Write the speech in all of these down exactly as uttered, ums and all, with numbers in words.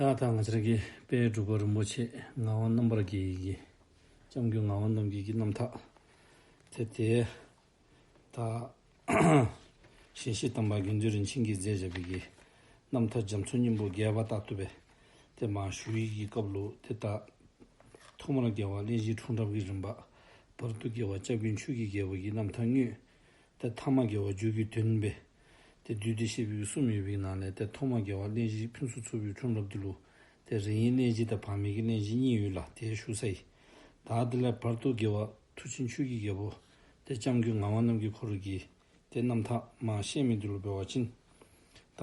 ད་ད་ང་བཅས་ར་གི་དཔལ་འབྲུག་པ་རིན་པོ་ཆེ་ངག་དབང་རྣམ་པར་རྒྱལ་གྱི་སྐྱབས་མགོན་ངག་དབང་རྣམ་རྒྱལ་གྱི་རྣམ་ཐར་དེ་དེ་ད་ཞིང་གཤེགས་དམ་པ་དགེ་འདུན་རིན་ཆེན་གྱིས་མཛད་བཞག་པའི་གི་རྣམ་ཐར་རྒྱ་མཚོའི་སྙིང་པོ་རྒྱས་པ་ལྟར་དུ་སྦེ་དེ་མར་ཞུ་ཡི་གི་སྐབས་ལུ་དེ་ད་ཐོག་མར་རྒྱལ་བ་གླིང་བཞིའི་འཁྲུངས་རབས་ཀྱི་རིམ་པ། བར་དུ་རྒྱལ་བ་སྐྱབས་མགོན་ཆོས་ཀྱི་རྒྱལ་པོ་གི་རྣམ་ཐར་དངོས། ཏེ་ཐ་མ་རྒྱལ་བ་འཇུག་གི་དོན་སྦེ། ཏེ་བསྡུས་ཏེ་བཤད་པའི་གསུམ་ཡོད་པའི་ནང་ལས་ཏེ་ཐོག་མ་རྒྱལ་བ་གླིང་བཞི་ཕུན་སུམ་ཚོགས་པའི་འཁྲུངས་རབས་འདི་ལུ། ཏེ་རིང་གི་གླེང་གཞི་དང་བར་མའི་གི་གླེང་གཞི་གཉིས་ཡོད་ལགས། དེ་ཞུ་ཚར་ཡི། ད་དེ་ལས་བར་དུ་རྒྱལ་བ་མཐུ་ཆེན་ཆོས་ཀྱི་རྒྱལ་པོ། ཏེ་སྐྱབས་མགོན་ངག་དབང་རྣམ་རྒྱལ་ཁོ་ར་གི། ཏེ་རྣམ་ཐར་མར་བཤད་མི་འདི་ལུ་འབད་བ་ཅིན། ད་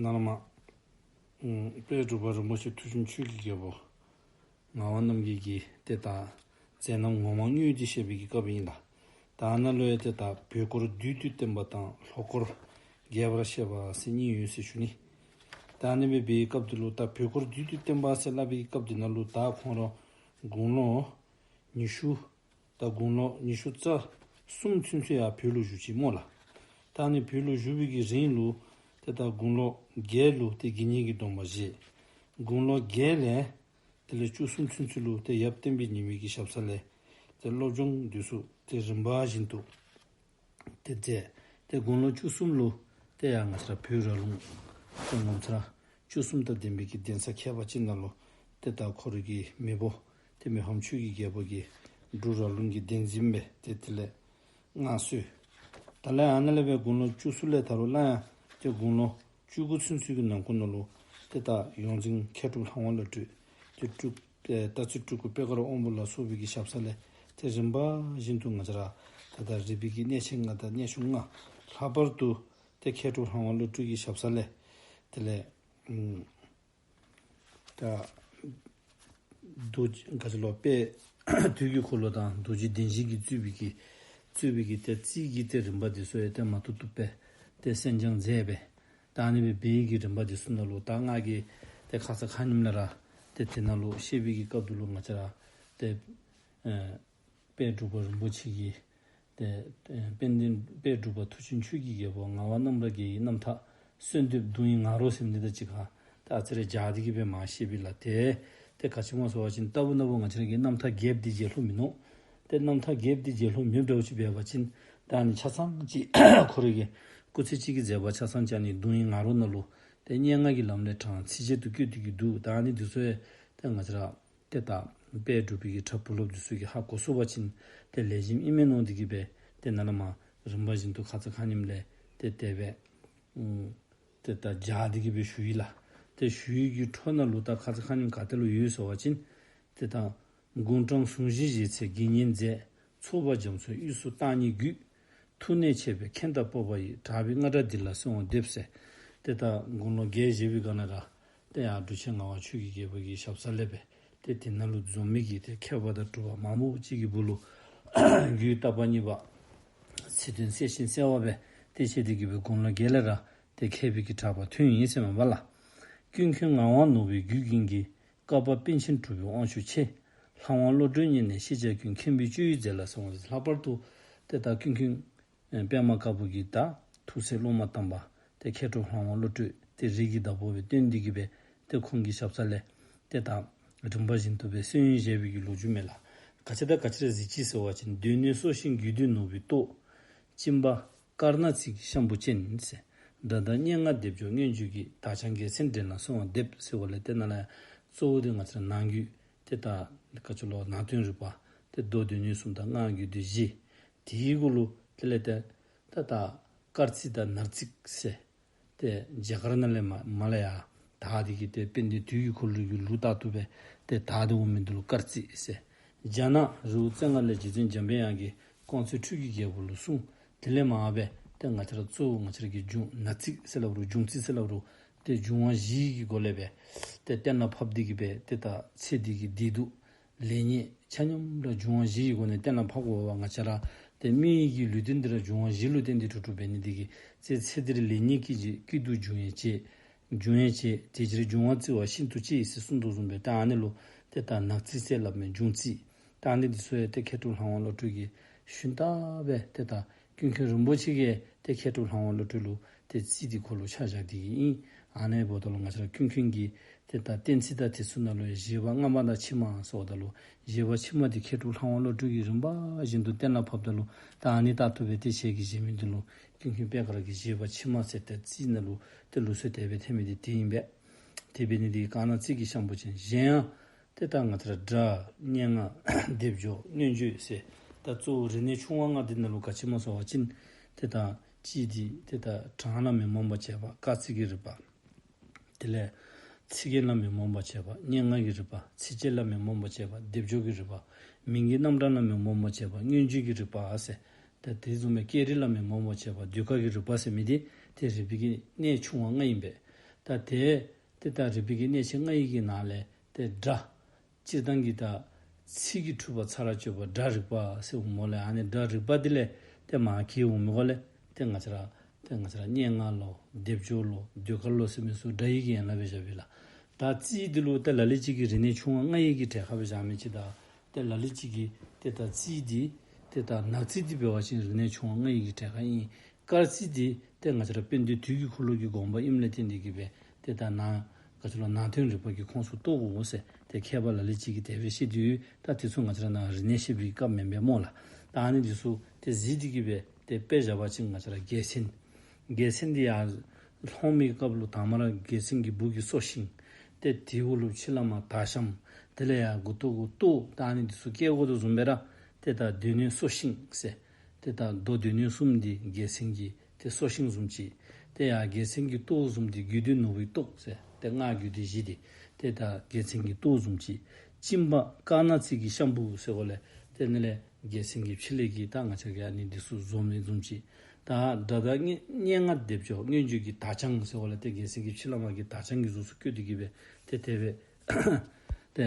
ནཱ་ལས་མར། ཨུམ། དཔལ་འབྲུག་པ་རིན་པོ་ཆེ་མཐུ་ཆེན་ཆོས་ཀྱི་རྒྱལ་པོ། ངག་དབང་རྣམ་རྒྱལ་གྱི་ཏེ་ད་མཛད་རྣམ་ངོ་མ་དངོས་འདི་བཤད་པའི་གི་སྐབས་ཨིན་ལགས། ད་ནཱ་ལུ་ཡང་ཏེ་ད་བོད་སྐོར་བསྡུས་ཏེ་བསྟན་པ་དང་ལྷོ་སྐོར་རྒྱས་པར་བཤད་པ་ཟེར་གཉིས་ཡོད་ཟེར་ཞུ་ནི། ད་ཨ་ནི་སྦེ་འབད་བའི་སྐབས་འདི་ལུ་ད་བོད་སྐོར་བསྡུས་ཏེ་བསྟན་པ་ཟེར་སླབ་པའི་གི་སྐབས་འདི་ནང་ལུ་ད་ཁོང་ར་དགུང་ལོ་ཉི་ཤུ། ད་དགུང་ལོ་ཉི་ཤུ་རྩ་གསུམ་ཚུན་ཚོད་ཡར་བོད་ལུ་བཞུགས་ཅི་སྨོ་ལགས། ད་ཨ་ནི་བོད་ལུ་བཞུགས་པའི་གི་རིང་ལུ་ཏེ་ད་དགུང་ལོ་བརྒྱད་ལུ་ཏེ་དགེ་བསྙེན་གྱི་སྡོམ་པ་བཞེས། དགུང་ལོ་བརྒྱད་ལས་དེ་ལས་བཅུ་གསུམ་ཚུན་ཚོད་ལུ་ཏེ་ཡབ་བསྟན་པའི་ཉི་མའི་གི་ཞབས་ས་ལས་ཏེ་སློབ་སྦྱོང་འདི་ཚུ་ཏེ་རིམ་པ་བཞིན་དུ་ཏེ་མཛད། ཏེ་དགུང་ལོ་བཅུ་གསུམ་ལུ་ཏེ་ཡང་ང་བཅས་ར་བོད་ར་ལུང་ཏེ་ངོ་མཚར་བཅུ་གསུམ་དང་ལྡན་པའི་གི་གདན་ས་ཁྱད་པར་ཅན་ནང་ལུ་ཏེ་ད་ཁོ་རའི་གི་མེས་པོ་ཏེ་མི་ཕམ་ཆོས་ཀྱི་རྒྱལ་པོ་གིས་འབྲུག་ར་ལུང་གི་གདན་འཛིན་སྦེ་ཏེ་དེ་ལས་མངའ་གསོལ། ད་ལས་ཨ་ནཱ་ལས་སྦེ་དགུང་ལོ་བཅུ་གསུམ་ལས་ད་རུང་སླར་ཡང་ཏེ་དགུང་ལོ་བཅུ་དགུ་ཚུན་ཚོད་ཀྱི་ནང་འཁོད་ནང་ལུ་ཏེ་ད་ཡོངས་འཛིན་མཁས་གྲུབ་ལྷ་དབང་བློ་གྲོས་ཏེ་སྤྲུལ་ཨེ་སྟག་རྩེ་སྤྲུལ་སྐུ་པད་དཀར་དབང་པོ་ལ་སོགས་པའི་གི་ཞབས་ས་ལས་ཏེ་རིམ་པ་བཞིན་དུ་ང་བཅས་ར་ད་ལྟ་རིག་པའི་གི་གནས་ཆེན་ལྔ་དང་གནས་ཆུང་ལྔ། ལྷག་པར་དུ་ཏེ་མཁས་གྲུབ་ལྷ་དབང་བློ་གྲོས་ཀྱི་ཞབས་ས་ལས་དེ་ལས་ཨུམ་ད་རྡོ་རྗེ་ག་ཅི་ལོ་དཔལ་དུས་ཀྱི་འཁོར་ལོ་དང་རྡོ་རྗེ་གདན་བཞི་གིས་གཙོས་པའི་གི་གཙོས་པའི་གི་ཏེ་རྩིས་ཀྱི་ཏེ་རིམ་པ་འདི་ཚུ་ཡང་ཏེ་མ་བཏུབ་བཏུབ་སྦེ་ཏེ་གསན་སྦྱང་མཛད་སྦེ། ད་ཨ་ནི་སྦེ་འབད་བའི་གི་རིམ་པ་འདི་ཚུ་ནང་ལུ་ད་ང་གིས་ཏེ་ཁ་ཙ་ཁ་ཉིནམ་ལས་ར་ཏེ་དེ་ནང་ལུ་བཤད་པའི་གི་སྐབས་འདི་ལུ་ང་བཅས་ར་ཏེ་ཨེ་དཔལ་འབྲུག་པ་རིན་པོ་ཆེ་གི་ཏེ་ཨེ་དཔལ་ལྡན་དཔལ་འབྲུག་པ་མཐུ་ཆེན་ཆོས་ཀྱི་རྒྱལ་པོ་ངག་དབང་རྣམ་པར་རྒྱལ་གྱི་རྣམ་ཐར་གསོལ་འདེབས་གདུང་བའི་ང་རོ་ཟེར་མི་འདི་དང་གཅིག་ཁར་ད་ཨ་ཙི་རེ་སྦྱར་ཏེ་གི་སྦེ་མར་བཤད་པས་ལགས། ཏེ་ཏེ་ག་ཅི་སྨོ་ཟེར་བ་ཅིན་ལྟ་བུ་ན་བུ་ང་བཅས་ར་གི་རྣམ་ཐར་རྒྱསཔ་འདི་མཇལ་ལྷོད་མིན་ནུག། ཏེ་རྣམ་ཐར་རྒྱསཔ་འདི་མཇལ་ལྷོད་མེདཔ་འདྲཝ་ཅིག་འབད་བ་ཅིན་ད་ཨ་ནི་ཆ་ཚང་ཅིག་ཁོ་རའི་གི་སྐུ་ཚེ་གཅིག་གི་མཛད་པ་ཆ་ཚང་ཅིག་ཨ་ནི་གདུང་བའི་ང་རོ་ནང་ལུ་ཏེ་སྙན་ངག་གི་ལམ་ལས་དྲངས་ཚིགས་བཅད་དུ་བཀོད་དེ་གི་འདུག། ད་ཨ་ནི་འདི་ཚུ་ཡང་ཏེ་ང་བཅས་ར་ཏེ་ད་དཔལ་འབྲུག་པའི་གི་གྲྭ་བུ་སློབ་འདི་ཚུ་གིས་ཧ་གོ་ཚུགས་པ་ཅིན་ཏེ་ལེགས་ཤོམ་ཨིན་མས་མནོ་སྟེ་གི་སྦེ་ཏེ་ནཱ་ལས་མར་རིམ་པ་བཞིན་དུ་ཁ་ཙ་ཁ་ཉིནམ་ལས་ཏེ་དེ་སྦེ་ཨུམ་ཏེ་ད་སྦྱར་ཏེ་གི་སྦེ་ཞུ་ཡི་ལགས། ཏེ་ཞུ་ཡི་གི་འཕྲོ་ནང་ལུ་ད་ཁ་ཙ་ཁ་ཉིནམ་ག་ཏེ་ལུ་ཡོད་ཟེར་བ་ཅིན་ཏེ་ད་དགུང་གྲངས་ཟུང་བཞི་བཞེས་ཚེ་དགེ་བསྙེན་མཛད། ཚོགས་པ་རྒྱ་མཚོའི་དབུས་སུ་བརྟག་གཉིས་བརྒྱུད། ཐུགས་ནས་མཆེད་པའི་མཁན་དང་སྤོབས་པ་ཡིས། གྲགས་པའི་རྔ་སྒྲ་འདི་ལ་གསོལ་བ་འདེབས་ཟེར། ཏེ་ད་དགུང་ལོ་བརྒྱད་བཞེས་པའི་སྒང་ལས་ར་ཏེ་ཡར་འབྲུག་ཆེན་ངག་དབང་ཆོས་ཀྱི་རྒྱལ་པོ་གི་ཞབས་ས་ལས་སྦེ་ཏེ་དེ་ནང་ལུ་འཛོམས་མི་གི་ཏེ་མཁས་པ་དང་གྲུབ་པ་མང་པོ་ཅིག་གི་སྦུག་ལུ་རྒྱུད་བརྟག་པ་གཉིས་པ་ཚིག་དོན་གསལ་ཞིང་གསལ་བ་སྦེ་ཏེ་བཤད་དེ་གི་སྦེ་དགུང་ལོ་བརྒྱད་ལས་ར་ཏེ་མཁས་པའི་གི་གྲགས་པ་ཐོན་ཡི་ཟེར་མས་པ་ལགས། ཀུན་མཁྱེན་ངག་དབང་ནོར་བུའི་རྒྱུད་ཀུན་གྱི། བསྐལ་པ་པཎ་ཆེན་གྲུབ་པའི་དབང་ཕྱུག་ཆེ། ལྷ་དབང་བློ་གྲོས་བརྙེས་ནས་ཤེས་བྱ་ཀུན། མཁྱེན་པའི་སྤྱོད་ཡུལ་མཛད་ལ་གསོལ་བ་འདེབས། ལྷག་པར་དུ་ཏེ་ད་ཀུན་མཁྱེན་ཨེ་པདྨ་དཀར་པོ་གི་ད་ཐུགས་སྲས་སློབ་མ་དམ་པ་ཏེ་མཁས་གྲུབ་ལྷ་དབང་བློ་གྲོས་ཏེ་རིགས་ཀྱི་བདག་པོ་སྦེ་བསྟེན་ཏེ་གི་སྦེ་ཏེ་ཁོང་གི་ཞབས་ས་ལས་ཏེ་ད་རིམ་པ་བཞིན་དུ་སྦེ་གསོལ་དབྱོན་བཞེས་པའི་གི་ལོ་རྒྱུས་མས་ལགས། ག་ཅི་དང་ག་ཅི་ར་གཟིགས་ཅི་ཟེར་བ་ཅིན། གདོད་ནས་སྲོག་ཤིང་རྒྱུད་སྡེ་ནོར་བུའི་ཏོག། སྦྱིན་པ་དཀར་ནག་རྩིས་ཀྱི་ཤམ་བུ་ཅན་ཟེར། སྒྲ་དང་སྙན་ངག་སྡེབ་སྦྱོར་མངོན་བརྗོད་ཀྱི། དག་ཆ་རྒྱལ་མཚན་འགྲན་ལ་གསོལ་བ་འདེབས་ཟེར་བ་ལས་ཏེ་ནཱ་ལས་གཙོ་བོ་འདི་ང་བཅས་ར་ནང་རྒྱུད་ཏེ་ད་ག་ཅི་ལོ་ནང་དོན་རིག་པ་ཏེ་མདོ་སྡེ་སྣོད་གསུམ་དང་སྔགས་རྒྱུད་སྡེ་བཞི། དེའི་གུ་ལུ་དེ་ལས་ཏེ་ད་ད་དཀར་རྩིས་དང་ནག་རྩིས་ཟེར། ཏེ་རྒྱ་གར་ནང་ལས་མར་མར་ལས་ཡར་དར་ཏེ་གི་ཏེ་དཔལ་ལྡན་དུས་ཀྱི་འཁོར་ལོ་གི་ལུགས་ལྟར་དུ་སྦེ་ཏེ་དར་ཏེ་འོང་མི་འདི་ལུ་དཀར་རྩིས་ཟེར། རྒྱ་ནག་རི་བོ་རྩེ་ལྔ་ལས་རྗེ་བཙུན་འཇམ་པའི་དབྱངས་ཀྱིས་ཀོང་མཚོའི་ཁྲོད་ཀྱི་རྒྱལ་པོ་ལུ་གསུངས། དེ་ལས་མར་སྦེ་ཏེ་ང་བཅས་ར་གཙོ་བོ་ང་བཅས་ར་གི་འབྱུང་ནག་རྩིས་ཟེར་སླབ་རུང་འབྱུང་རྩིས་ཟེར་སླབ་རུང་ཏེ་འབྱུང་བ་བཞི་གི་སྒོ་ལས་སྦེ་ཏེ་གཏན་ལ་ཕབ་སྟེ་གི་སྦེ་ཏེ་ད་ཚེ་འདི་གི་བདེ་སྡུག་ལེགས་ཉེས་ཆ་མཉམ་ར་འབྱུང་བ་བཞི་གི་སྒོ་ནས་གཏན་ལ་ཕབ་དགོ་པས། ང་བཅས་ར་ཏེ་མི་གི་ལུས་རྟེན་འདི་ར་འབྱུང་བ་བཞི་ལུ་བརྟེན་ཏེ་གྲུབ་གྲུབ་འབད་ནི་འདི་གིས་ཚེ་ཚེ་འདིར་ལེགས་ཉེས་སྐྱེ་ཅི། སྐྱིད་སྡུག་འབྱུང་བའི་བྱེད། འབྱུང་བའི་བྱེད། དེ་ཕྱིར་འབྱུང་བ་བརྩི་བ་ཤིན་ཏུ་གཅེས་ཟེར་གསུངས་དོ་བཟུམ་སྦེ་ད་ཨ་ནི་ལུ་ཏེ་ད་ནག་རྩིས་ཟེར་སླབ་མི་འབྱུང་རྩིས། ད་ཨ་ནི་འདི་ཚུ་ཡང་ཏེ་མཁས་གྲུབ་ལྷ་དབང་བློ་གྲོས་ཀྱིས་ཞུན་དག་སྦེ་ཏེ་ད་ཀུན་མཁྱེན་རིན་པོ་ཆེ་གིས་ཏེ་མཁས་གྲུབ་ལྷ་དབང་བློ་གྲོས་ལུ་ཏེ་རྩིས་འདི་ཁོ་ལུ་ཆ་བཞག་སྟེ་གི་ཨིན། ཨ་ནི་འབདཝ་ད་ལུ་ང་བཅས་ར་ཀུན་མཁྱེན་གྱི་ ཏེ་ད་གཏན་ཚིགས་དང་དེ་ཚུ་ནང་ལུ་ཡང་བཞི་པ་སྔ་མ་དང་ཕྱི་མ་ཟེརཝ་ད་ལུ་བཞི་པ་ཕྱི་མ་འདི་མཁས་གྲུབ་ལྷ་དབང་བློ་གྲོས་ཀྱིས་རིམ་པ་བཞིན་དུ་གཏན་ལ་ཕབ་ད་ལུ་ད་ཨ་ནི་ལྟར་དུ་སྦེ་ཏེ་ཞལ་གྱིས་བཞེས་མི་འདི་ལུ་ཀུན་མཁྱེན་པད་དཀར་གྱིས་བཞི་པ་ཕྱི་མ་ཟེར་ཏེ་རྩིས་ནང་ལུ་ཏེ་ལུགས་སྲོལ་དེ་སྦེ་ཐོན་མི་འདི་དེ་ཨིན་པས། དེ་འབད་ནི་འདི་གིས་དཀར་ནག་རྩིས་ཀྱི་ཤམ་བུ་ཅན། གཞན་ཡང་ཏེ་ད་ང་བཅས་ར་སྒྲ་སྙན་ངག་སྡེབ་སྦྱོར་མངོན་བརྗོད་ཟེར་ད་གཙོ་བོ་རིག་གནས་ཆུང་བ་ལྔ་འདི་ནང་ལུ་ག་ཅི་སྨོ་ཟེར་བ་ཅིན་ཏེ་ད་གཅིག་འདི་ཏེ་ད་གྲངས་ལ་མི་རྨོངས་པར་བྱེད་པ་སྐར་རྩིས་ཀྱི་རིག་པ། དེ་ལས་ཚིག་རྒྱན་ལ་མི་རྨོངས་པར་བྱེད་པ་སྙན་ངག་གི་རིག་པ། ཚིགས་བཅད་ལ་མི་རྨོངས་པར་བྱེད་པ་སྡེབ་སྦྱོར་གྱི་རིག་པ། མིང་གི་རྣམ་གྲངས་ལ་མི་རྨོངས་པར་བྱེད་པ་མངོན་བརྗོད་ཀྱི་རིག་པ་ཟེར། ཏེ་དེ་བཟུམ་སྦེ་སྐད་རིགས་ལ་མི་རྨོངས་པར་བྱེད་པ་ཟློས་གར་གྱི་རིག་པ་ཟེར་མི་འདི་ཏེ་རིག་པའི་གི་གནས་ཆུང་བ་ལྔ་ཨིན་པས། ད་ཏེ་ཏེ་ད་རིག་པའི་གི་གནས་ཆེན་ལྔ་ཡི་གི་ནང་ལས་ཏེ་སྒྲ་སྤྱིར་བཏང་གི་ད་ཚིག་གི་འཁྲུལ་པ་ཚར་གཅོད་པ་སྒྲ་རིག་པ་ཟེར་འོང་སྨོ་ལགས། ཨ་ནི་སྒྲ་རིག་པ་འདི་ལས་ཏེ་མར་གྱེས་འོང་མི་གོ་ལས་ཏེ་ང་བཅས་ར་ཏེ་ང་བཅས་ར་སྙན་ངག་ལོ་སྡེབ་སྦྱོར་ལོ་ཟློས་གར་ལོ་ཟེར་མི་ཚུ་སྒྲ་ཡི་གི་ཡན་ལག་སྦེ་བཞག་པས་ལགས། ད་རྩིས་འདི་ལུ་ཏེ་ལ་ལུ་ཅིག་གིས་རིག་གནས་ཆུང་བ་ལྔ་ཡི་གི་གྲས་ཁར་སྦེ་བཞག་མི་ཅིག་དང་ཏེ་ལ་ལུ་ཅིག་གིས་ཏེ་ད་རྩིས་འདི་ཏེ་ད་ནག་རྩིས་འདི་འབད་བ་ཅིན་རིག་གནས་ཆུང་བ་ལྔ་ཡི་གི་གྲས་ཁར་ཨིན། སྐར་རྩིས་འདི་ཏེ་ང་བཅས་ར་དཔེ་འདུལ་དུས་ཀྱི་འཁོར་ལོ་གི་དགོངས་པ་ཨིནམ་ལས་བརྟེན་ཏེ་གིས་སྦེ་ཏེ་ད་ནང་ག་ཅི་ལོ་ནང་དོན་རིག་པ་གི་ཁོངས་སུ་གཏོགས་དགོ་ཟེར་ཏེ་མཁས་པ་ལ་ལུ་ཅིག་གིས་དེ་སྦེ་བཤད་དེ་ཡོད། ད་དེ་ཚུ་ང་བཅས་ར་ནང་རིག་གནས་བཤད་པའི་སྐབས་མེན་པས་སྨོ་ལགས། ད་ཨ་ནི་འདི་ཚུ་ཏེ་གཟིགས་ཏེ་གིས་སྦེ་ཏེ་དཔེ་བཞག་པ་ཅིན་ང་བཅས་ར་རྒྱལ་མཚན། རྒྱལ་མཚན་འདི་ཡར་ལྷོང་མི་སྐབས་ལུ་དང་པ་ར་རྒྱལ་མཚན་གྱི་སྦུག་གི་སོ་ཤིང་། ཏེ་དེའི་འོག་ལུ་ཕྱི་ལས་མར་དར་ཤམ། དེ་ལས་ཡར་མགུ་ཏོ་གུ་ཏོག། ད་ཨ་ནི་འདི་ཚུ་བཀལ་དགོ་དོ་བཟུམ་སྦེ་ར་ཏེ་ད་སྡེ་སྣོད་སོ་ཤིང་ཟེར། ཏེ་ད་མདོ་སྡེ་སྣོད་གསུམ་འདི་རྒྱལ་མཚན་གྱི་ཏེ་སོ་ཤིང་བཟུམ་ཅིག། ཏེ་ཡར་རྒྱལ་མཚན་གྱི་ཏོག་བཟུམ་འདི་རྒྱུད་སྡེ་ནོར་བུའི་ཏོག་ཟེར། ཏེ་སྔགས་རྒྱུད་སྡེ་བཞི་འདི་ཏེ་ད་རྒྱལ་མཚན་གྱི་ཏོག་བཟུམ་ཅིག། གཅིན་པ་དཀར་ནག་རྩིས་ཀྱི་ཤམ་བུ་ཟེར་འོང་ལས་ཏེ་ཨ་ནི་ལས་རྒྱལ་མཚན་གྱི་ཕྱི་ལས་ཀྱི་ད་ང་བཅས་ཀྱིས་ཨ་ནི་འདི་ཚུ་བཟོ་མི་བཟུམ་ཅིག། ད་སྒྲ་དང་སྙན་ངག་སྡེབ་སྦྱོར་མངོན་བརྗོད་ཀྱི་དར་དཔྱངས་ཟེར་འོང་ལས་ཏེ་རྒྱལ་མཚན་གྱི་ཕྱི་ལས་མར་གྱི་དར་དཔྱངས་ཀྱི་གཟུགས་སུ་བཀོད་དེ་གིས་སྦེ་ཏེ་དེ་སྦེ་ཏེ་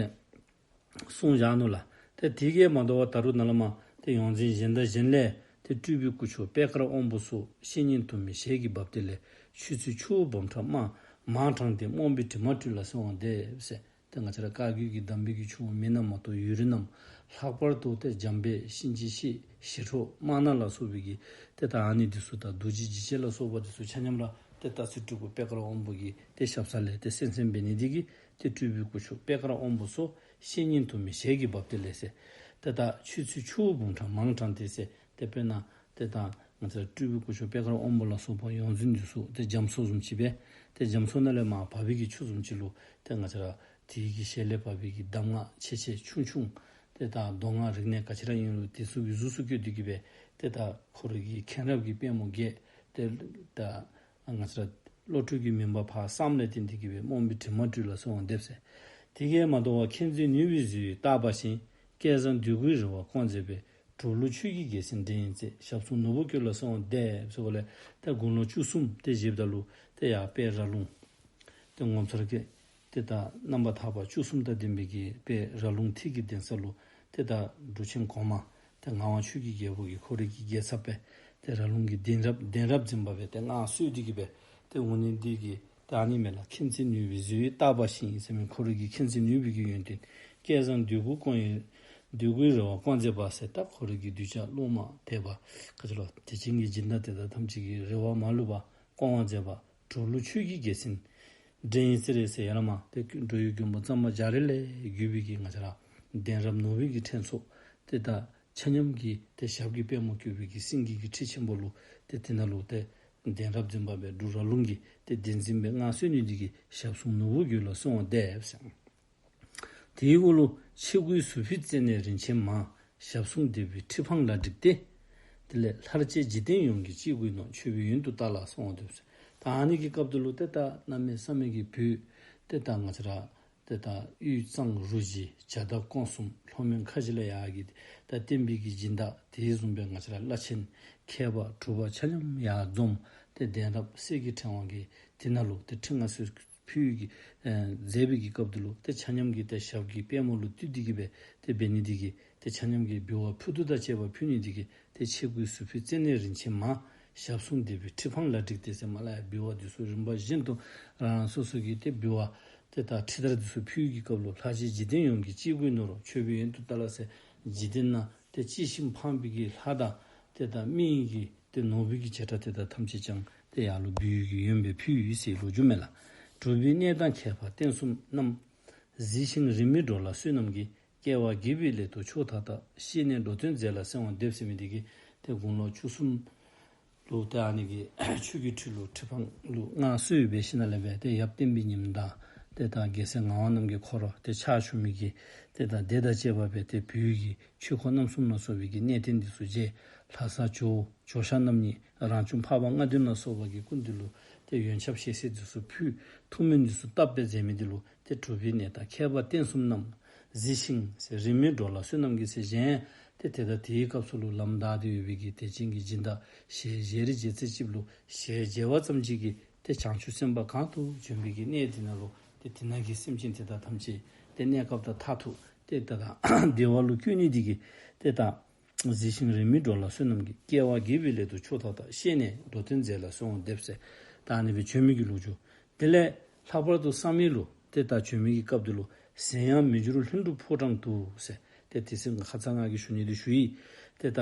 གསུངས་བཞག་ནུག་ལགས། ཏེ་དེ་གིས་མ་དོ་བར་ད་རུང་ནཱ་ལས་མར་ཏེ་ཡོངས་འཛིན་གཞན་དང་གཞན་ལས་ཏེ་སྤྲུལ་པའི་སྐུ་མཆོག་པད་དཀར་དབང་པོ་སོགས་བཤེས་གཉེན་དུ་མའི་ཞལ་གྱི་འབབ་སྟེགས་ལས། ཆོས་ཚུལ་ཆུ་བོ་འབུམ་ཕྲག་མང་མང་དྲངས་ཏེ། རྨོངས་པའི་དྲི་མ་བཀྲུས་ལ་གསོལ་བ་འདེབས་ཟེར། ཏེ་ང་བཅས་ར་བཀའ་བརྒྱུད་ཀྱི་གདམས་པའི་གི་ཆུ་བོ་མི་རྣམས་མ་གཏོགས་ཡུལ་རིས་རྣམས། ལྷག་པར་དུ་ཏེ་འཇམ་དཔལ་གཤིན་རྗེ་གཤེད་ཞི་ཁྲོ་དམར་ནག་ལ་སོགས་པའི་གི་ཏེ་ད་ཨ་ནི་འདི་ཚུ་དང་རྡོ་རྗེ་འཇིགས་བྱེད་ལ་སོགས་པ་འདི་ཚུ་ཆ་མཉམ་ར་ཏེ་སྟག་རྩེ་སྤྲུལ་སྐུ་པད་དཀར་དབང་པོ་གི་ཏེ་ཞབས་ས་ལས་ཏེ་གསན་གསནམ་འབད་ནི་འདི་གིས་ཏེ་སྤྲུལ་པའི་སྐུ་མཆོག་པད་དཀར་དབང་པོ་སོགས་བཤེས་གཉེན་དུ་མའི་ཞལ་གྱི་འབབ་སྟེགས་ལས་ཟེར། ཏེ་ད་ཆོས་ཚུལ་ཆུ་བོ་འབུམ་ཕྲག་མང་དྲངས་ཏེ་ཟེར། ཏེ་དཔེར་ན་ཏེ་ད་ང་བཅས་ར་སྤྲུལ་པའི་སྐུ་མཆོག་པད་དཀར་དབང་པོ་ལ་སོགས་པ་ཡོངས་འཛིན་འདི་ཚུ་ཏེ་རྒྱ་མཚོ་བཟུམ་ཅིག་སྦེ་ཏེ་རྒྱ་མཚོ་ནང་ལས་མར་བབས་པའི་གི་ཆུ་བཟུམ་ཅིག་ལུ་ཏེ་ང་བཅས་ར་དེའི་གི་ཞལ་ལས་བབས་པའི་གི་གདམས་ངག་ཆེ་ཆེ་ཆུང་ཆུང་ཏེ་ད་མདོ་སྔགས་རིག་གནས་ག་ཅི་ར་ཨིན་རུང་དེ་ཚུ་གི་གཟུགས་སུ་བཀོད་དེ་གིས་སྦེ་ཏེ་ད་ཁོ་རའི་གི་མཁྱེན་རབ་ཀྱི་པད་མོ་རྒྱས། ཏེ་ད་ང་བཅས་ར་བློ་གྲོས་ཀྱི་མུན་པ་ཕར་བསངམ་ལས་བརྟེན་ཏེ་གིས་སྦེ་རྨོངས་པའི་དྲི་མ་བཀྲུས་ལ་གསོལ་བ་འདེབས་ཟེར། དེ་གིས་མ་དོ་བར་མཁྱེན་བརྩེ་ནུས་པའི་གཟི་འོད་བཏགས་པ་བཞིན། བསྐལ་བཟང་འདོད་དགུའི་རེ་བ་སྐོང་མཛད་པའི། གྲོ་ལུད་ཆོས་ཀྱི་རྒྱལ་མཚན་འགྲན་ཡུལ་རྩེར། ཞབས་ཟུང་ནོར་བུ་བཀོད་ལ་གསོལ་བ་འདེབས་ཟེར་འོང་ལས་ཏེ་དགུང་ལོ་བཅུ་གསུམ་ཏེ་བཞེསཔ་ད་ལུ་ཏེ་ཡར་དཔལ་ར་ལུང་ཏེ་ངོ་མཚར་གྱི་ཏེ་ད་རྣམ་པར་ཐར་པ་བཅུ་གསུམ་དང་ལྡན་པའི་གི་དཔལ་ར་ལུང་ཐིག་གི་གདན་ས་ལུ་ཏེ་ད་འབྲུག་ཆེན་གོང་མ་ཏེ་ངག་དབང་ཆོས་ཀྱི་རྒྱལ་པོ་གིས་ཁོ་རའི་གི་རྒྱལ་ཚབ་སྦེ་ཏེ་ར་ལུང་གི་གདན་རབས་གདན་རབས་འཛིན་པ་སྦེ་ཏེ་མངའ་གསོལ་ཏེ་གིས་སྦེ་ཏེ་འོང་ནི་འདི་གིས་ད་ཨ་ནི་མས་ལགས། མཁྱེན་བརྩེ་ནུས་པའི་གཟི་འོད་བཏགས་པ་བཞིན་ཟེར་མི་ཁོ་རའི་གི་མཁྱེན་བརྩེ་ནུས་པའི་གི་ཡོན་ཏན། བསྐལ་བཟང་འདོད་དགུ་སྐོང་ཡི་འདོད་དགུའི་རེ་བ་སྐོང་མཛད་པ་ཟེར། ད་ཁོ་རའི་གི་གདུལ་བྱ་སློབ་མ་དད་པ་ག་ཅི་ལོ་དད་ཅན་གྱི་སྦྱིན་བདག་དེ་དག་ཐམས་ཅད་ཀྱི་རེ་བ་མ་ལུས་པ་སྐོང་བར་མཛད་པ། གྲོ་ལུད་ཆོས་ཀྱི་རྒྱལ་མཚན་འགྲན་ཡུལ་རྩེར་ཟེར་ཡར་ལས་མར་ཏེ་འགྲོ་བའི་མགོན་པོ་གཙང་པ་རྒྱ་རས་ལས་བརྒྱུད་པའི་གི་ང་བཅས་ར་གདན་རབས་ནོར་བུའི་གི་ཕྲེང་ཚོགས་ཏེ་ད་ཆ་མཉམ་གྱིས་ཏེ་ཞབས་ཀྱི་པད་མོ་བཀོད་པའི་གི་སེང་གེ་གི་ཁྲི་ཆེན་པོ་ལུ་ཏེ་དེ་ནང་ལུ་ཏེ་གདན་རབས་འཛིན་པ་སྦེ་འབྲུག་ར་ལུང་གི་ཏེ་གདན་འཛིན་སྦེ་མངའ་གསོལ་ནི་འདི་གིས་ཞབས་ཟུང་ནོར་བུ་བཀོད་ལ་གསོལ་བ་འདེབས་ཟེར། དེའི་འོག་ལུ་ཆེ་དགུའི་ཟུར་ཕུད་རྩེ་ནས་རིན་ཆེན་མ། ཞབས་ཟུང་འདེབས་པའི་ཁྲི་འཕང་ལ་བསྒྲིགས་ཏེ། དེ་ལས་ལྷར་བཅས་འཇིག་རྟེན་ཡོངས་ཀྱི་སྐྱེ་དགུའི་ནོར། མཆོད་པའི་ཡོན་དུ་བཏགས་ལ་གསོལ་བ་འདེབས་ཟེར། ད་ཨ་ནི་གི་སྐབས་དེ་ལུ་ཏེ་ད་གནམ་མེད་ས་མེད་ཀྱི་བོད་ཏེ་ད་ང་བཅས་ར་ཏེ་ད་དབུས་གཙང་རུ་བཞི་བྱར་དྭགས་ཀོང་གསུམ་ལྷོ་མོན་ཁ་བཞི་ལས་ཡར་གྱི་ད་བསྟན་པའི་གི་སྦྱིན་བདག་དེ་བཟུམ་སྦེ་ང་བཅས་ར་བླ་ཆེན་མཁས་པ་གྲུབ་པ་ཆ་མཉམ་ཡར་འཛོམས་ཏེ་གདན་རབས་གསེར་གྱི་ཕྲེང་བ་གི་དེ་ནང་ལུ་ཏེ་ཁྲི་མངའ་གསོལ་ཕུལ་གྱི་ཨེ་མཛད་པའི་གི་སྐབས་དེ་ལུ་ཏེ་ཆ་མཉམ་གྱིས་ཏེ་ཞབས་ཀྱི་པད་མོ་ལུ་བཏུད་དེ་གིས་སྦེ་ཏེ་འབད་ནི་འདི་གིས་ཏེ་ཆ་མཉམ་གྱིས་འབུལ་བ་ཕུད་དུ་དང་བཅས་པ་ཕུལ་ནི་འདི་གིས་ཏེ་ཆེ་དགུའི་ཟུར་ཕུད་རྩེ་ནས་རིན་ཆེན་མ། ཞབས་ཟུང་འདེབས་པའི་ཁྲི་འཕང་ལ་བསྒྲིགས་ཏེ་ཟེར་མ་ལ་ཡ་འབུལ་བ་འདི་ཚུ་རིམ་པ་བཞིན་དུ་རང་རང་སོ་སོ་གི་ཏེ་འབུལ་བ་ཏེ་ད་ཁྲི་དར་འདི་ཚུ་ཕུལ་གྱི་སྐབས་ལུ་ལྷར་བཅས་འཇིག་རྟེན་ཡོངས་ཀྱི་སྐྱེ་དགུའི་ནོར། མཆོད་པའི་ཡོན་དུ་བཏགས་ལ་ཟེར། འཇིག་རྟེན་ན་ཏེ་གཅེས་ཤིང་ཕངས་པའི་གི་ལྷ་དང་ཏེ་ད་མི་གི་ཏེ་ནོར་བུའི་གི་བྱེ་བྲག་དེ་དག་ཐམས་ཅད་ཀྱང་ཏེ་ཡར་ལུ་འབུལ་གྱི་ཡོན་སྦེ་ཕུལ་ཡི་ཟེར་ལོ་རྒྱུས་མས་ལགས། གྲུབ་པའི་གནས་དང་ཁྱད་པར་རྟེན་གསུམ་རྣམས། གཟིགས་ཤིང་རིང་མིན་འགྲོ་ལ་བསོད་ནམས་ཀྱིས། སྐྱེ་བ་དགེ་བའི་སླད་དུ་མཆོག་མཐའ་དག། ཤེས་ནས་འགྲོ་དོན་མཛད་ལ་གསོལ་བ་འདེབས་ཟེར་མི་འདི་གིས་ཏེ་དགུང་ལོ་བཅུ་གསུམ་ལུ་ཏེ་ཨ་ནི་གི་ཆོས་ཀྱི་ཁྲི་ལུ་ཁྲི་འཕང་ལུ་མངའ་གསོལ་བའི་ཤུལ་ལས་སྦེ་ཏེ་ཡབ་བསྟན་པའི་ཉི་མ་དང་ཏེ་ད་རྒྱལ་སྲས་ངག་དབང་རྣམ་རྒྱལ་ཁོ་ར་ཏེ་ཕྱག་ཞུ་མི་གི་ཏེ་ད་སྡེ་དང་བཅས་པ་སྦེ་ཏེ་བོད་ཀྱི་ཆོས་འཁོར་རྣམ་གསུམ་ལ་སོགས་པའི་གི་གནས་བརྟན་འདི་ཚུ་མཇལ། ལྷ་ས་ཇོ་ཇོ་ཤཱཀ་རྣམ་གཉིས་རང་བྱུང་འཕགས་པ་ལྔ་ལྡན་ལ་སོགས་པ་གི་སྐུ་མདུན་ལུ་ཏེ་ཡོན་ཆབ་ཞལ་ཟས་འདི་ཚུ་ཕུལ། ཐུགས་སྨོན་འདི་ཚུ་བཏབ་སྦེ་མཛད་མི་འདི་ལུ་ཏེ་གྲུབ་པའི་གནས་དང་ཁྱད་པར་རྟེན་གསུམ་རྣམས། གཟིགས་ཤིང་ཟེར་རིང་མིན་འགྲོ་ལ་བསོད་ནམས་ཀྱིས་ཟེར་གཞན་ཏེ་ཏེ་ད་དེའི་སྐབས་སུ་ལུ་ལམ་བདའ་སྟེ་ཡོད་པའི་གི་དད་ཅན་གྱི་སྦྱིན་བདག་ཞལ་མཇལ་རིགས་མཇལ་ཚེ་གཅིག་ལུ་ཞལ་མཇལ་བ་ཙམ་ཅིག་གིས་ཏེ་བྱང་ཆུབ་སེམས་དཔའ་གང་དུ་བྱོན་པའི་གི་གནས་འདི་ནང་ལུ་ཏེ་དེ་ནང་གི་སེམས་ཅན་དེ་དག་ཐམས་ཅད་ཏེ་གནས་སྐབས་དང་མཐར་ཐུག་ཏེ་ད་ད་བདེ་བ་ལུ་བཀོད་ནི་འདི་གིས་ཏེ་ད་གཟིགས་ཤིང་རིང་མིན་འགྲོ་ལ་བསོད་ནམས་ཀྱིས། སྐྱེ་བ་དགེ་བའི་སླད་དུ་མཆོག་མཐའ་དག། ཤེས་ནས་འགྲོ་དོན་མཛད་ལ་གསོལ་བ་འདེབས་ཟེར་ད་ཨ་ནི་སྦེ་བྱོན་མི་གི་ལོ་རྒྱུས། དེ་ལས་ལྷག་པར་དུ་བསམ་ཡས་ལུ་ཏེ་ད་བྱོན་མི་གི་སྐབས་འདི་ལུ་གཟན་ཡང་མི་འགྱུར་ལྷུན་གྲུབ་ཕོ་བྲང་དུ་ཟེར་ཏེ་དེ་ཚེ་ཁ་ཙ་ང་གིས་ཞུ་ནི་འདི་ཞུ་ཡི། ཏེ་ད་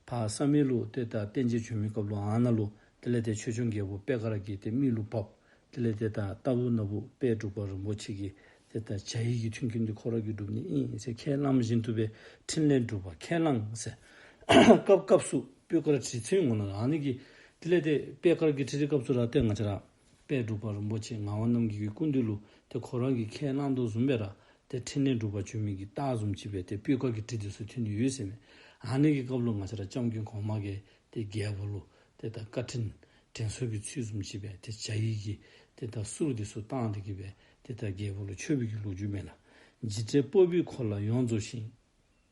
ཕར་བསམ་ཡས་ལུ་ཏེ་ད་རྟེན་མཇལ་བྱོན་མི་སྐབས་ལུ་ཨ་ནཱ་ལུ་དེ་ལས་ཏེ་ཆོས་སྐྱོང་རྒྱལ་པོ་པེ་དཀར་གྱིས་ཏེ་མི་ལུ་བབས། དེ་ལས་ཏེ་ད་ལྟ་བུ་ན་བུ་དཔལ་འབྲུག་པ་རིན་པོ་ཆེ་གིས་ཏེ་ད་བྱ་ཡི་གི་མཐུན་རྐྱེན་འདི་ཁོ་ར་གིས་སྒྲུབ་ནི་ཨིན་ཟེར་ཁས་བླངས་བཞིན་དུ་སྦེ་འཕྲིན་ལས་སྒྲུབ་པ་ཁས་བླངས་ཟེར། སྐབས་སྐབས་སུ་སྤོས་དཀར་དྲི་ཚོན་ངོ་ན་ཨ་ནི་གི་དེ་ལས་ཏེ་པེ་དཀར་གྱི་དྲི་རིགས་སྐབས་སུ་ར་ཏེ་ང་བཅས་ར་དཔལ་འབྲུག་པ་རིན་པོ་ཆེ་ངག་དབང་རྣམ་རྒྱལ་གྱི་སྐུ་མདུན་ལུ་ཏེ་ཁོ་ར་གིས་ཁས་བླངས་དོ་བཟུམ་སྦེ་ར་ཏེ་འཕྲིན་ལས་སྒྲུབ་པར་བྱོན་མི་གི་རྟགས་བཟུམ་ཅིག་སྦེ་ཏེ་སྤོས་དཀར་གྱི་དྲི་འདི་ཚུ་ཐོན་ནི་ཡོད་ཟེར་མས། ཨ་ནི་གི་སྐབས་ལུ་ང་བཅས་ར་སྐྱབས་མགོན་གོང་མ་གིས་ཏེ་རྒྱལ་པོ་ལུ་ཏེ་ད་བཀའ་དྲིན་དྲན་གསོ་གི་ཚུལ་བཟུམ་ཅིག་སྦེ་ཏེ་བྱ་ཡི་གི་ཏེ་ད་གསུར་འདི་ཚུ་བཏང་སྟེ་གི་སྦེ་ཏེ་ད་རྒྱལ་པོ་ལུ་མཆོད་པའི་གི་ལོ་རྒྱུས་མས་ལགས། འཇིགས་བྲལ་སྤོབས་པའི་འཁོར་ལ་ཡོངས་རྫོགས་ཤིང་།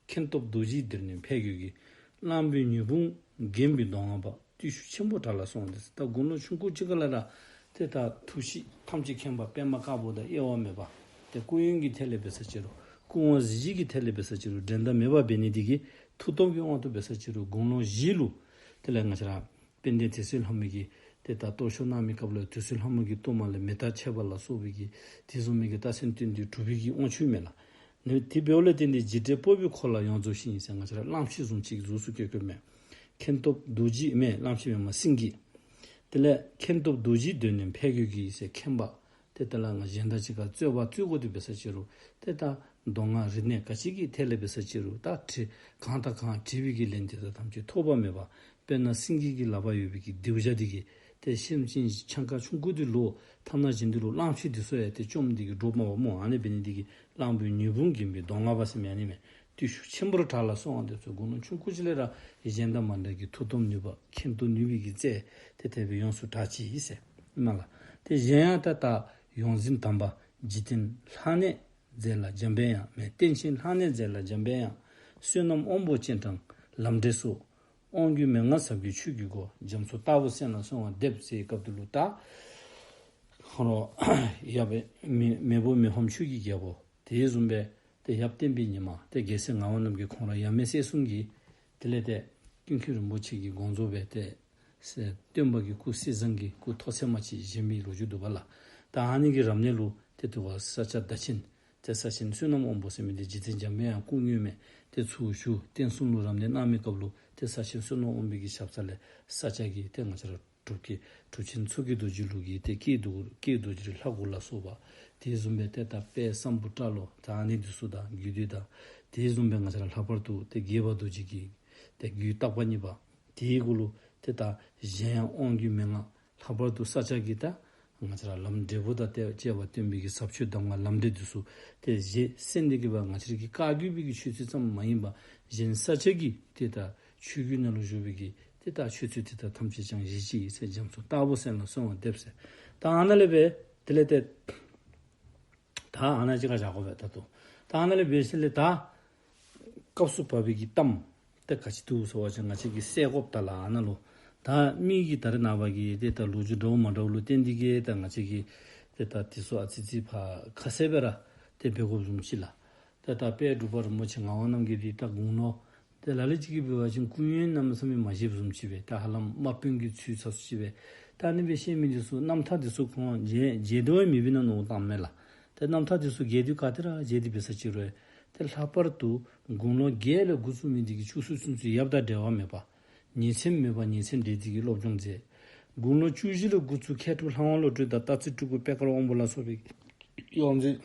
མཁྱེན་སྟོབས་རྡོ་རྗེའི་གདེང་ནི་འཕེལ་འགྱུར་གྱིས། གླང་པོའི་ཉི་འབུམ་བརྒྱན་པའི་མདོ་སྔགས་པ། བརྟུལ་ཞུགས་ཆེན་པོར་གྲགས་ལ་གསོལ་བ་འདེབས། ད་དགུང་ལོ་ཆུང་ཀུ་ཅིག་ཁ་ལས་ར་ཏེ་ད་ཐུགས་གཤིས་ཐམས་ཅད་མཁྱེན་པ་པདྨ་དཀར་པོ་དང་དབྱེ་བ་མེད་པ། ཏེ་སྐུ་ཡོན་གྱི་ཐད་ལས་འབད་ས་ཅི་རུང་སྐུ་དབང་གཟི་བརྗིད་ཀྱི་ཐད་ལས་འབད་ས་ཅི་རུང་འགྲན་ཟླ་མེད་པ་འབད་ནི་འདི་གིས་མཐུ་སྟོབས་ཀྱི་དབང་དུ་འབད་ས་ཅི་རུང་དགུང་ལོ་བཞི་ལུ་དེ་ལས་ང་བཅས་ར་དཔལ་ལྡན་དུད་སོལ་ལྷ་མོ་གིས་ཏེ་ད་གཏོར་བཤོས་གནང་མི་སྐབས་ལུ་དུད་སོལ་ལྷ་མོ་གི་གཏོར་མ་ལས་མེ་སྟག་མཆེད་པ་ལ་སོགས་པའི་གི་དེ་བཟུམ་མའི་གི་རྟགས་མཚན་སྟོན་ཏེ་གྲུབ་པའི་གི་དབང་ཕྱུག་མས་ལགས། ནི་དེ་འབདཝ་ལས་བརྟེན་ཏེ་འཇིགས་བྲལ་སྤོབས་པའི་འཁོར་ལ་ཡོངས་རྫོགས་ཤིང་ཟེར་ང་བཅས་ར་གླང་ཆེན་བཟུམ་ཅིག་གཟུགས་སུ་བཀོད་བཀོདཔ་མས། མཁྱེན་སྟོབས་རྡོ་རྗེ་མས་གླང་ཆེན་མེན་མ་སེང་གེ། དེ་ལས་མཁྱེན་སྟོབས་རྡོ་རྗེའི་གདེང་ནི་འཕེལ་འགྱུར་གྱིས་ཟེར་མཁྱེན་པ། ཏེ་དེ་ལས་ང་གཞན་དང་གཅིག་ཁར་རྩོད་པ་རྩོད་དགོ་དེ་འབད་ས་ཅི་རུང་ཏེ་ད་མདོ་སྔགས་རིག་གནས་ག་ཅི་གི་ཐད་ལས་འབད་ས་ཅི་རུང་ད་དྲི་གང་དང་གང་དྲི་བའི་གི་ལན་དེ་དག་ཐམས་ཅད་ཐོགས་པ་མེད་པ། དཔེར་ན་སེང་གེ་གི་ལག་པར་ཡོད་པའི་གི་སྡེར་བྱ་འདི་གིས་ཏེ་སེམས་ཅན་ཆང་ཁ་ཆུང་ཀུ་འདི་ལུ་ཐ་ན་གཞན་འདི་ལུ་གླང་ཆེན་འདི་ཚུ་ཡང་ཏེ་བཅོམ་སྟེ་གི་འདྲོག་མ་པ་སྨོ། ཨ་ནི་འབད་ནི་འདི་གིས་གླང་པོའི་ཉི་འབུམ་བརྒྱན་པའི་མདོ་སྔགས་པ་ཟེར་མི་ཨ་ནི་མས། བརྟུལ་ཞུགས་ཆེན་པོར་གྲགས་ལ་གསོལ་བ་འདེབས་ཟེར། དགུང་ལོ་ཆུང་ཀུ་ཅིག་ལས་ར་གཞན་དང་མ་འདྲ་གི་མཐུ་སྟོབས་ནུས་པ་མཁྱེན་རྟོགས་ནུས་པའི་གི་རྩལ་ཏེ་དེ་སྦེ་ཡོངས་སུ་གྲགས་ཅི་ཟེར་མས་ལགས། ཏེ་གཞན་ཡང་ད་ལྟ་ཡོངས་འཛིན་དམ་པ་འཇིག་རྟེན་ལྷ་གནས་མཛད་ལ་འཇམ་པའི་དབྱངས་མས། བསྟན་ཆེན་ལྷ་གནས་མཛད་ལ་འཇམ་པའི་དབྱངས། བསོད་ནམས་དབང་པོ་སྤྱན་དྲངས་ལམ་འབྲས་སོགས། དབང་རྒྱུད་མན་ངག་ཟབ་རྒྱས་ཆོས་ཀྱི་སྒོ། རྒྱ་མཚོ་ལྟ་བུར་གསལ་ལ་གསོལ་བ་འདེབས་ཟེར་སྐབས་འདི་ལུ་ད་ཁོ་ར་ཡབ་མེས་མེས་པོ་མི་ཕམ་ཆོས་ཀྱི་རྒྱལ་པོ་དེ་བཟུམ་སྦེ་ཏེ་ཡབ་བསྟན་པའི་ཉི་མ་ཏེ་རྒྱལ་སྲས་ངག་དབང་རྣམ་རྒྱལ་ཁོང་ར་ཡབ་མེས་སྲས་གསུམ་གྱིས་དེ་ལས་ཏེ་ཀུན་མཁྱེན་རིན་པོ་ཆེ་གི་དགོངས་རྫོགས་སྦེ་ཏེ་སྟོན་པ་གི་སྐུ་གསེར་ཟངས་ཀྱི་སྐུ་ཐོག་ཚད་མ་ཅིག་བཞེངས་པའི་ལོ་རྒྱུས་འདུག་པ་ལགས། ད་ཨ་ནི་གི་རབ་གནས་ལུ་ཏེ་དེ་བ་ས་སྐྱ་བདག་ཆེན་ཏེ་ས་ཆེན་བསོད་ནམས་དབང་པོ་ཟེར་མི་འདི་འཇིག་རྟེན་འཇམ་པའི་དབྱངས་སྐུ་དངོས་མས། ཏེ་ཚུར་བཞུགས་རྟེན་གསུམ་ལུ་རབ་གནས་གནང་མི་སྐབས་ལུ་ཏེ་ས་ཆེན་བསོད་ནམས་དབང་པོ་གི་ཞབས་ས་ལས་ས་སྐྱ་གི་ཏེ་ང་བཅས་ར་གྲུབ་ཀྱི་གྲུབ་ཆེན་མཚོ་སྐྱེས་རྡོ་རྗེ་ལུགས་ཀྱི་ཏེ་སྐྱེས་རྡོ་སྐྱེས་རྡོ་རྗེ་ལྷ་གུ་ལ་སོགས་པ་དེ་བཟུམ་སྦེ་ཏེ་ད་དཔལ་སམ་བྷོ་ཊ་ལོ་ད་ཨ་ནི་འདི་ཚུ་དང་རྒྱུད་སྡེ་དང་དེ་བཟུམ་སྦེ་ང་བཅས་ར་ལྷག་པར་དུ་ཏེ་དགྱེས་པ་རྡོ་རྗེ་གི་ཏེ་རྒྱུད་བརྟག་པ་གཉིས་པ་དེའི་གུ་ལུ་ཏེ་ད་གཞན་ཡང་དབང་རྒྱུད་མན་ངག་ལྷག་པར་དུ་ས་སྐྱ་གི་ད་ང་བཅས་ར་ལམ་འབྲས་བུ་དང་ཏེ་བཅས་པ་སྟོན་པའི་གི་ཟབ་ཆོས་གདམས་ངག་ལམ་འབྲས་འདི་ཚུ་ཏེ་རྗེ་སེང་ལྡེང་གི་བ་ང་བཅས་ར་གི་བཀའ་བརྒྱུད་པའི་གི་ཆོས་ཚུལ་ཙམ་མ་ཡིན་པ་གཞན་ས་སྐྱ་གི་ཏེ་ད་ཆོས་བརྒྱུད་ནང་ལུ་བཞུགས་པའི་གི་ཏེ་ད་ཆོས་ཚུལ་དེ་དག་ཐམས་ཅད་ཀྱང་གཞི་ཅིག་ཡིན་ཟེར་རྒྱ་མཚོ་ལྟ་བུར་གསལ་ལ་གསོལ་བ་འདེབས་ཟེར། ད་ཨ་ནཱ་ལས་སྦེ་དེ་ལས་ཏེ་ད་ཨ་ནཱ་ཅིག་ཁར་བཞག་དགོ་པས་ད་ལྟོ། ད་ཨ་ནཱ་ལས་འབད་ཞིནམ་ལས་ད་སྐབས་སུ་བབས་པའི་གི་གཏམ་ཏེ་ག་ཅི་འདུག་ཟེར་བ་ཅིན་ང་བཅས་ཀྱིས་བསལ་དགོཔ་ད་ལགས་ཨ་ནཱ་ལུ་ད་མི་གིས་ད་རེས་ནངས་པ་གི་ཏེ་ད་ལོ་རྒྱུས་འདྲཝ་མ་འདྲཝ་ལུ་བརྟེན་ཏེ་གི་ད་ང་བཅས་ཀྱིས་ཏེ་ད་དེ་ཚུ་ཨ་ཙི་ཙི་ཕར་ཁ་གསལ་སྦེ་ར་ཏེ་འབད་དགོཔ་བཟུམ་ཅིག་ལགས། ཏེ་ད་དཔལ་འབྲུག་པ་རིན་པོ་ཆེ་ངག་དབང་རྣམ་རྒྱལ་འདི་ད་དགུང་ལོ་ཏེ་ལ་ལུ་ཅིག་གིས་འབད་བ་ཅིན་སྐུ་ཡོན་གནམ་མེད་ས་མེད་མ་བཞེསཔ་བཟུམ་ཅིག་སྦེ་ད་ཧ་ལམ་དམག་དཔོན་གྱི་ཚུལ་ཚ་སུ་ཅིག་སྦེ་ད་ཨ་ནི་སྦེ་བཤད་མི་འདི་ཚུ་རྣམ་ཐར་འདི་ཚུ་ཁོང་མཇལ་མཇལ་དོ་མེད་པས་ན་མནོ་བསམ་བཏངམ་མས་ལགས། ཏེ་རྣམ་ཐར་འདི་ཚུ་མཇལ་དུས་ག་ཏེ་ར་མཇལ་ཏེ་འབད་ས་ཅི་རུང་ཏེ་ལྷག་པར་དུ་དགུང་ལོ་བརྒྱད་ལས་འགོ་བཙུགས་མི་འདི་གིས་བཅུ་གསུམ་ཚུན་ཚོད་ཡབ་དང་འབྲལ་བ་མེད་པར་ཉིན་མཚན་མེད་པར་ཉིན་མཚན་འབྲེལ་ཏེ་གི་སློབ་སྦྱོང་མཛད། དགུང་ལོ་བཅུ་བཞི་ལས་འགོ་བཙུགས་མཁས་གྲུབ་ལྷ་དབང་བློ་གྲོས་དང་སྟག་རྩེ་སྤྲུལ་སྐུ་པད་དཀར་དབང་པོ་ལ་སོགས་པའི་ཡོངས་འཛིན་